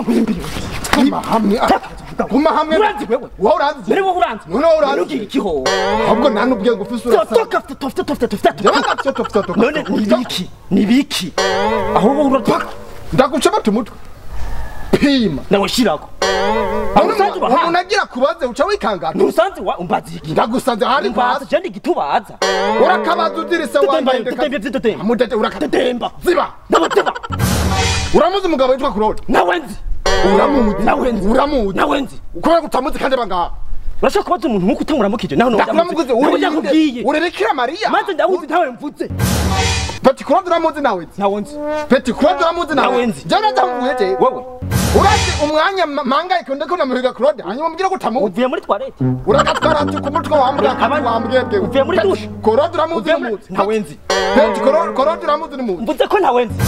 Guma hamwe. Guma hamwe. Uranzi wewe. Wowe uranzi. Mbere wowe uranzi. None wowe uranzi. Nugira ikiho. Ahubwo nta n'ubwenge ufise urasa. Toka toka toka toka. Toka toka. None nibiki? Nibiki? Aho wowe uratoka. Ndaguca bata umutwe. Pima. Nawe shirako. Umuntu agira kubaze uca wikangana. Ntusanze wa umbaza iki? Ndagusanze hari mbaza je ndi gitubaza. Urakabaza udirisa wangende. Tutembe. Mudete urakademba. Ziba. Ndabateba. Uramuzi umugabo witwa Claude? Nawe nzi. Uramuzi. Nawe nzi. Uramuzi. Nawe nzi. Ukora gutamuzi kandi banga. Urashaka kubaza umuntu nkuko utamuramukije naho ndamuguze uri urerekera Maria. Maze ndahuzi ntawe mvuze. Petit Claude uramuzi nawe nzi. Nawe nzi. Petit Claude uramuzi nawe nzi. Je ndamuvuye je. Wewe. Urazi umwanya mangayiko ndiko namuhiga Claude hanyuma mbwira ko utamuzi. Uvuye muri toilette. Urakatwara ati ku mutwe wambwa kandi wambwebwe. Uvuye muri douche. Claude uramuzi n'umuzi. Nawe nzi. Petit Claude uramuzi n'umuzi. Mvuze ko nawe nzi.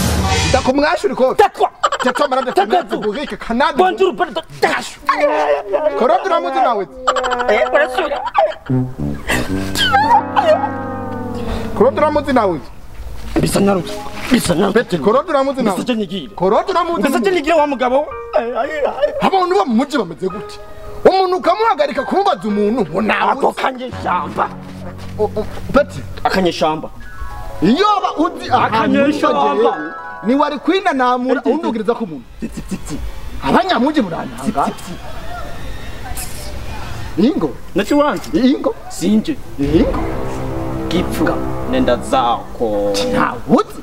Ndakumwashuri ko. Tatwa. Tatwa marade Kanada. Kanada. Bonjour pardon. Dashu. Claude uramuzi nawe nzi. Urasura. Claude uramuzi nawe nzi. Bisa naruti. Bisa naruti. Petit Claude uramuzi nawe. Bisa nigire. Claude uramuzi. Bisa nigire wa mugabo. Abantu bo mu mujyi bameze gute? Umuntu ukamuhagarika kumubaza umuntu ngo nawe ako kanyeshamba. Petit akanyeshamba. Iyo ba uzi akanyeshamba. Ni wari kwina namura undugiriza ku muntu. Abanyamuji murantanga. Ingo. Nacho uranzi. Ingo. Sinje. Ingo. Gipfuka nenda zako. Ntawuzi.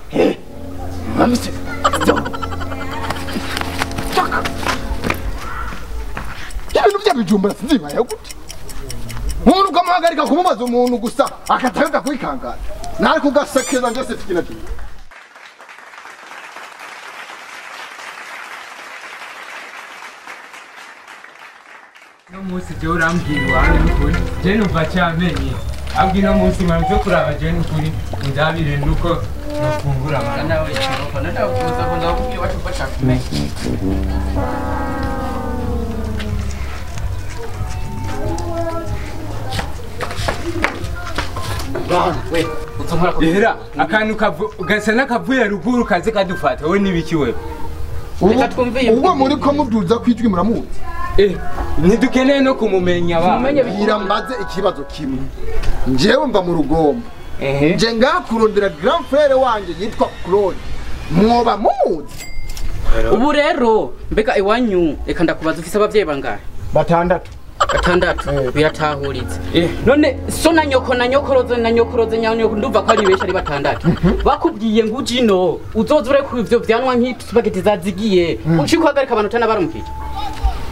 Mamse. Ibintu by'abijumbura sinzibaye gute? Umuntu ukamuhagarika kumubaza umuntu gusa akatanga kwikangana. Nari kugasekeza njye sifikina kimwe. No munsi je urambwira iwanyu n'ukuri je numva cyamenye abwi no munsi mara cyo kuraba je n'ukuri ndabire nuko nufungura mara nawe cyoko ndakuza ko ndakubwiye wacu ko cyakumenya we Ehera akantu gasa nakavuye ruguru kaze kadufata we nibiki wewe ubwo muri ko muduza kwijwi muramuzi. Ntidukeneye no kumumenya ba. Birambaze ikibazo kimwe. Njewe mva mu rugombo. Nje ngakurondera grand frère wanje yitwa Claude. Mwoba muzi. Ubu rero mbega iwanyu reka ndakubaza ufise abavyeyi bangahe? Batandatu. Batandatu biratahuritse. None so na nyoko na nyokoroze na nyokoroze nyanyoko ndumva ko ari benshi ari batandatu. Bakubwiye ngo ujino uzoza ure ku ivyo vyanwa nk'isupageti zazigiye. Uci kuhagarika abantu tanabaramukije.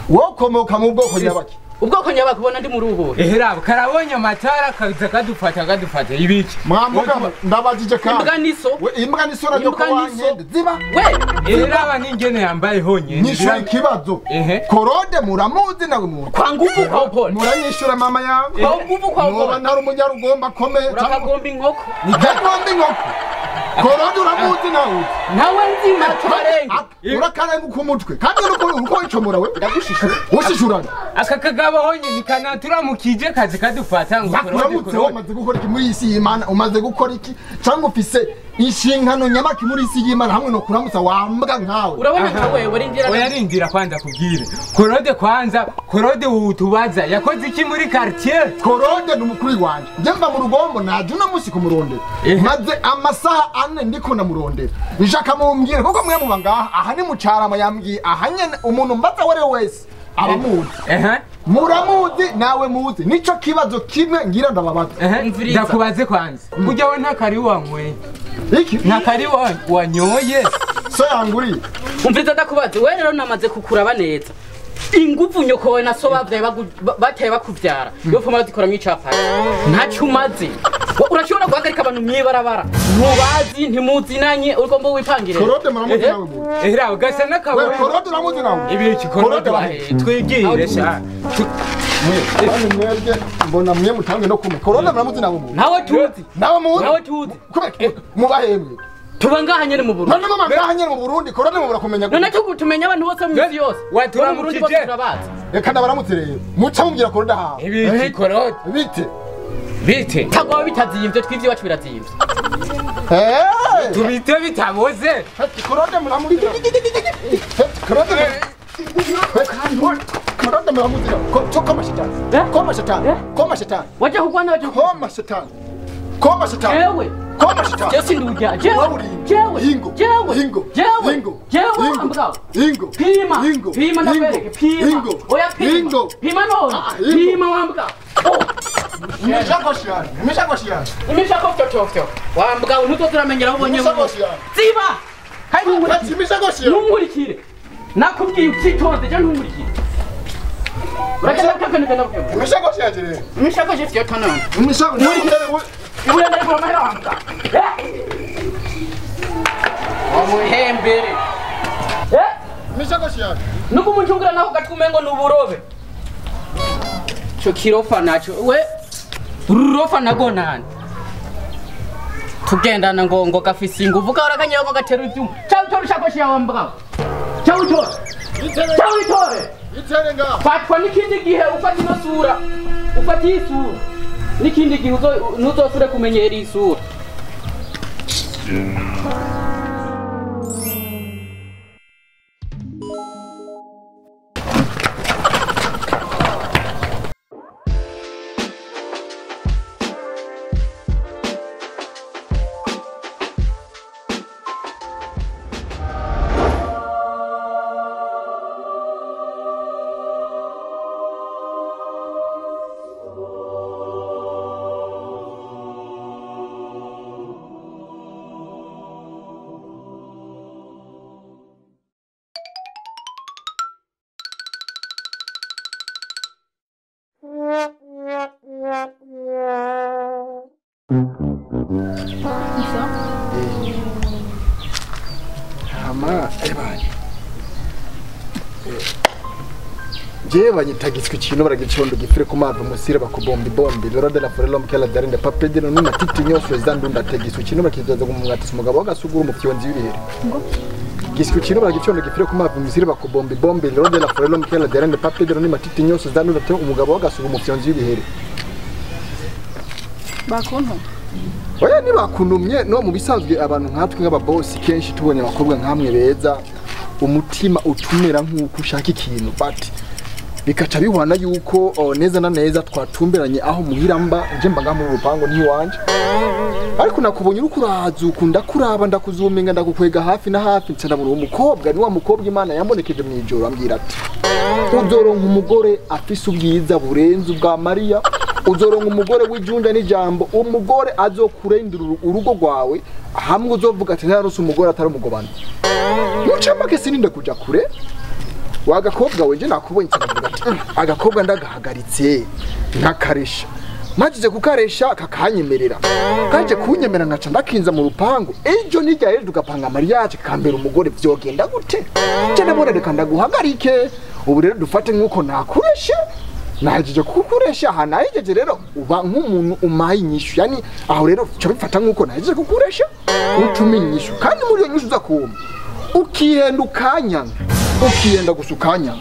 Wokomoka mu bwoko nyabaki. Ubwoko nyabaki ubona ndi muri ubu. Ehera karabonye amatara kaza kadufata ibiki. Mwamuka ndabajije kandi. Imbwa niso. We imbwa niso na nyoko wanje ziba. We ehera aba ningene yambaye honye. Nyishura ikibazo. Korode muramuzi nawe muntu. Kwa nguvu kwa upole. Muranyishura mama yangu. Kwa nguvu kwa upole. Noba ntari umunyarugomba komeye. Urakagomba inkoko. Nikagomba inkoko. Korode uramuzi nawe. Nawe nzima tubarenga. Urakarenga ku mutwe. Kandi uko icomora we. Ndagushishura. Ushishurana. Aka kagabo honye nikanaturamukije kazi kadufata ngo uramutse umaze gukora iki muri isi y'Imana umaze gukora iki cyangwa ufise inshingano nyamaki muri isi y'Imana hamwe no kuramutsa wambwa nkawe. Urabona nka wewe rindira. Oya rindira kwanza kubwire. Korode kwanza Korode utubaza yakoze iki muri quartier? Korode ni umukuru wanje. Nje mva mu rugombo naje uno munsi kumurondera. Maze amasaha ane ndiko namurondera. Nshaka mumbwire kuko mwe muba ngaha aha ni mucarama yambwiye aha nyene umuntu mbaza wari wese abamuzi. Muramuzi nawe muzi nico kibazo kimwe ngira ndababaza. Ndakubaze kwanza. Kujya we ntakari wanyweye. Iki ntakari wanyoye. So yanguri. Umviriza ndakubaze we rero namaze kukuraba neza. Inguvu nyoko we na so bavyaye bateye bakuvyara. Yo foma bazikora mw'icapati. Ntaco umaze. Urashobora guhagarika abantu mwibarabara. Ntubazi ntimuzinanye ugomba wipangire. Korode muramuzi nawe muzi. Ehera gasa nakawe. We Korode uramuzi nawe. Ibiki Korode twigire sha. Mwe mwebwe mbona mwe mutange no kumwe. Korode muramuzi nawe muzi. Nawe tuzi. Nawe muzi. Nawe tuzi. Mubahemwe. Tuba ngaha nyene mu Burundi. None mama ngaha nyene mu Burundi Korode mubura kumenya. None tukumenya abantu bose mu isi yose. Waturamukije. Reka ndabaramutse rero. Muca mubwira Korode aha. Ibiki Korode. Bite. Bite. Tagwa bitazimvye twivye wacu birazimvye. Eh! Tubite bitaboze. Korode muramuzi. Korode. Karanda mwamuzi koma shetani. Koma shetani. Koma shetani. Waje kugwana waje. Koma shetani. Koma shetani. Ewe. Koma shetani. Jesi nduja. Jewe. Jewe. Hingo. Jewe. Hingo. Jewe. Hingo. Jewe. Hingo. Hingo. Pima. Hingo. Pima ndakwereke. Pima. Hingo. Oya pima. Hingo. Pima none. Pima wambwa. Oh. Imeshakoshi yani. Imeshakoshi yani. Imeshakoshi. Wambwa ntuzozuramenyera ubonye. Imeshakoshi yani. Ziba. Kandi ntumurikire. Imeshakoshi yani. Ntumurikire. Nakubwiye utitonze je ntumurikire. Imeshakoshi yani rero. Imeshakoshi fyotana. Imeshakoshi. Ibuye ndari kwa mahera wambwa. Wamuhembere. Imeshakoshi yani. Nuko umuncungira nako gatwumengo nuburobe. Cyo kirofa nacho we rurofa nago nani. Tugendana ngo ngo gafise inguvu kahora kanyako gatera ivyuma. Cyawe utora ishakoshi yawe mbwa. Cyawe utore. Cyawe utore. Itere nga. Fatwa n'ikindi gihe ufata ino sura. Ufata iyi sura. N'ikindi gihe ntuzosubire kumenyera iyi sura. Hama ebanye. Je banyitagitswe ikintu baragicondo gifire ku mavi musire bakubombi bombi loro de la forello mkela darinde papedino nuna titi nyoswe zandunda tegiswe ikintu bakizaza kumwatisa umugabo wagasugura umufyonzi w'ibihere. Giswe ikintu baragicondo gifire ku mavi musire bakubombi bombi loro de la forello mkela darinde papedino nuna titi nyoswe zandunda te umugabo wagasugura umufyonzi w'ibihere. Bakuntu Oya nibakunumye no mu bisanzwe abantu nkatwe nk'ababosi kenshi tubonye abakobwa nkamwe beza umutima utumera nkuko ushaka ikintu but bikaca bihwana yuko neza na neza twatumberanye aho muhiramba nje mbaga mu rupango ni wanje ariko nakubonye uri kuraza ukunda kuraba ndakuzuminga ndakukwega hafi na hafi nca uwo mukobwa ni wa mukobwa Imana yambonekeje mu ijoro ambwira ati uzoronka umugore afise ubwiza burenze ubwa Mariya uzoronka umugore w'ijunda n'ijambo umugore azokurendura urugo rwawe hamwe uzovuga ati ntarose umugore atari umugobano mucamake sininde kuja kure wagakobwa wenje nakubonye nkavuga ati agakobwa ndagahagaritse nkakaresha majize kukaresha kakanyemerera kaje kunyemera nkaca ndakinza mu rupangu ejo nijya ejo tugapanga mariage kambera umugore vyogenda gute je ndabona reka ndaguhagarike ubu rero dufate nkuko nakureshe najeje kukuresha hanayejeje rero uba nk'umuntu umaye inyishu yani aho rero cyo bifata nkuko najeje kukuresha utuma inyishu kandi muri iyo nyishu uza ukihenda ukanyanga ukihenda gusukanya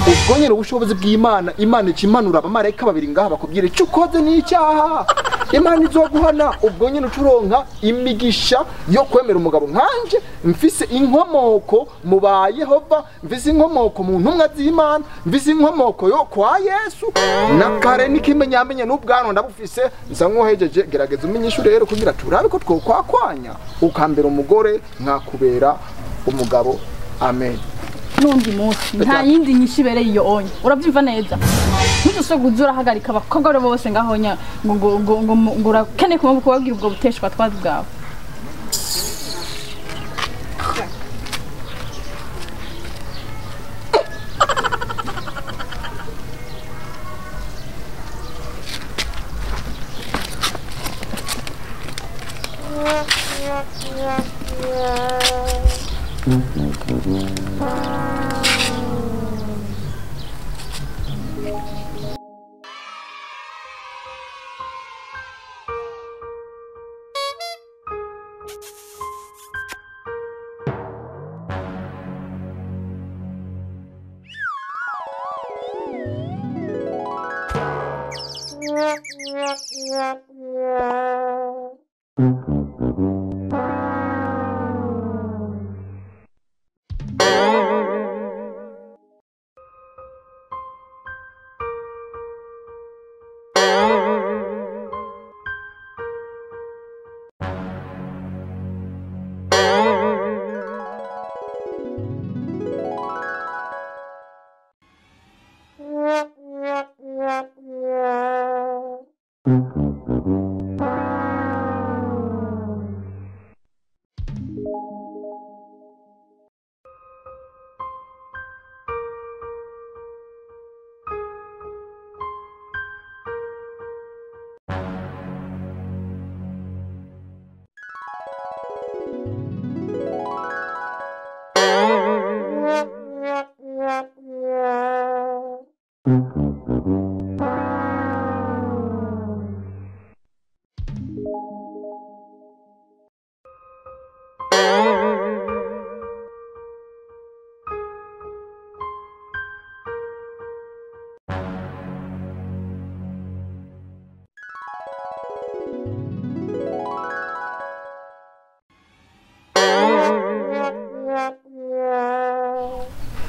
ubwo nyine ubushobozi bw'Imana Imana ikimanura abamarayika babiri ngaha bakubwira icyo ukoze n'icyaha Imana izoguhana ubwo nyine ucuronka imigisha yo kwemera umugabo nkanje mfise inkomoko mu ba Yehova mfise inkomoko mu ntumwa z'Imana mfise inkomoko yo kwa Yesu na kare n'ikimenyamenye n'ubwanwa ndabufise nsa nkohejeje gerageza umenyeshe rero kugira turabe ko twokwakwanya ukambera umugore nkakubera umugabo amen. Nundi munsi nta yindi nyinshi bereye iyo onye urabyumva neza ntuzose urahagarika abakobwa bose ngahonya ngo ngo ngo ngo urakene kubabwira ubwo buteshwa twazi bwawe.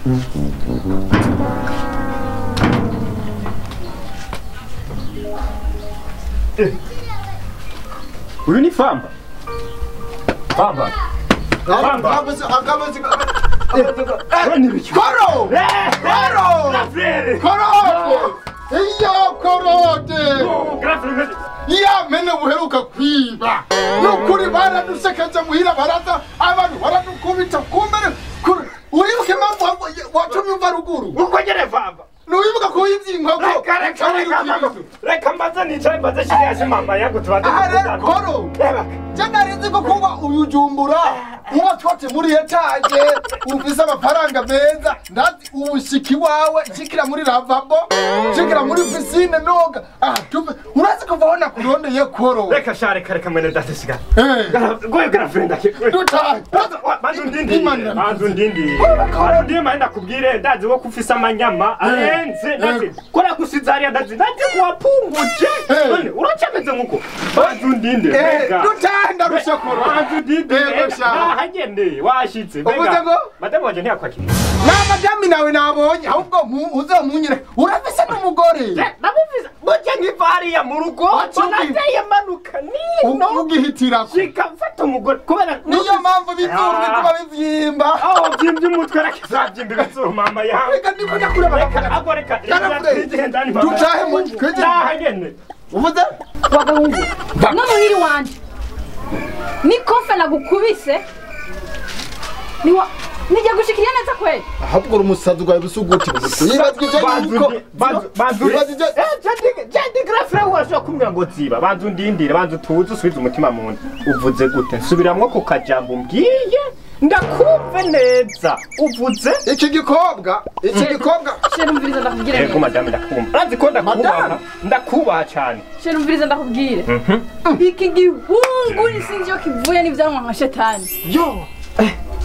Uyu ni Famba. Famba. Famba. Koro! Koro! Koro! Iyo korode! Ya mene buheruka kwiba. Nukuri baradusekeje muhira baraza abantu baradukubita kumbere. Uribuke mpamvu watumye umva ruguru. Uko nyene Famba. Nuwibuka kuhivya inkoko. Reka mbaze nicaye mbaze shiriya mama yangu tubanze. Aha koro. Je nari ko kuba uyujumbura uba twote muri etaje ufise amafaranga meza ndazi ubushiki wawe shikira muri lavabo shikira muri piscine noga urazi kuva hona kurondeye koro. Reka sha reka mwene data shiga. Goyo girlfriend ake. Dutaye. Banzu ndindi. Banzu maenda kubwire ndazi wo kufisa amanyama arenze ndazi kora gusizaria ndazi kuwapunguje. None uracameze nkuko. Banzu ndinde. Dutaye ndarusha koro. Banzu ndinde. Hagende washitse mbega madamu wanje ntiyakwakiriye na madamu nawe nabonye ahubwo uzomunyire urafise n'umugore ndamufise burya nkiva hariya mu rugo nateye manuka nino ugihitirako shika mfata umugore kubera niyo mpamvu bizuru bituma bivyimba aho vyimvye umutwe rakizavyimba ibizuru mama yawe reka ndiko ndakureba reka reka dutahe mu nahagende uvuze wagahungu no muhiri wanje nikofe nagukubise niwa nijya gushikiria neza kweli ahubwo umusazi gwawe busuguti yibazije yuko banzu jadi grafre urashobora kumbwira ngo ziba banzu ndindire banzu tuze usubize umutima mu nda uvuze gute nsubiramwo ku kajambo umbwiye ndakumve neza uvuze iki gikobwa Shere umviriza ndakubwire yego madame ndakumva urazi ko ndakubaha ndakubaha cyane Shere umviriza ndakubwire iki gihungu sinzi yo kivuye n'ivyanwa nka shetani yo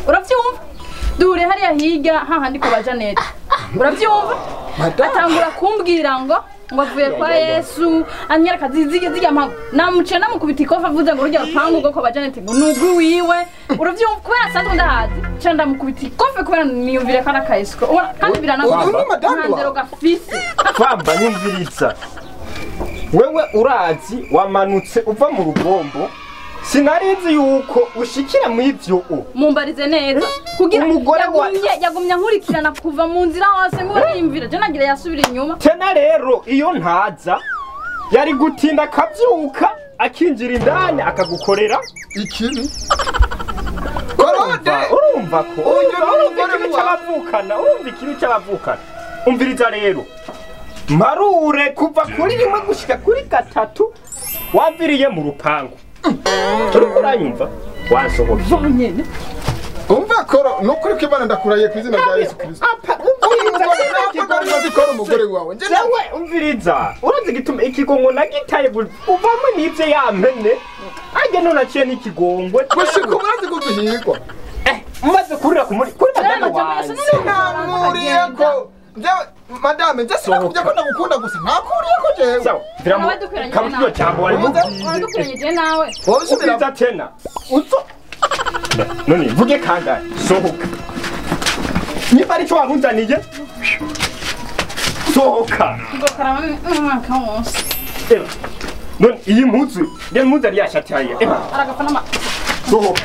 uravyumva dure hariya hirya hahandi ko ba Janet uravyumva atangura kumbwira ngo avuye kwa Yesu anyereka zizige mpangu namuciye namukubita ikofa avuze ngo urujya rupangu ngo ko ba Janet ngo nugwi wiwe uravyumva kubera asanzwe ndahazi ca ndamukubita ikofe kubera niyumvire ko ari akayesuko kandi biranagora gafise Famba nyumviriza wewe urazi wamanutse uva mu rugombo sinarinzi yuko ushikira mu ivyo mumbarize neza kugira umugore yagumye nkurikirana kuva mu nzira hose ngo yimvira je nagira yasubira inyuma tena rero iyo ntaza yari gutinda akavyuka akinjira indani akagukorera ikibi korode urumva ko urumva ikibi c'abavukana urumva ikibi c'abavukana umviriza rero marure kuva kuri rimwe gushika kuri gatatu wamviriye mu rupangu uriko uranyumva wasohoye vonyene umva koro nukuri ko Imana ndakurahiye ku izina rya Yesu Kristo umugore umugore wawe jewe umviriza urazi gituma ikigongo nagitaye uvamwe n'ivyo yampene ajye none aciye n'ikigongwe gushika urazi guhigwa maze kurira kuri madamu wanje sinamuriye ko jewe madame je sinakubye ko ndagukunda gusa nakuriye ko jewe sawa viramo kamutyo cyambo wari wadukuranye je nawe wabisubira tena uzo none mvuge kangahe sohoka niba ari cyo warunzaniye sohoka ngokarama umwaka wose none iyi mpuzu nge mpuzu yari yashataye aragapfa n'ama sohoka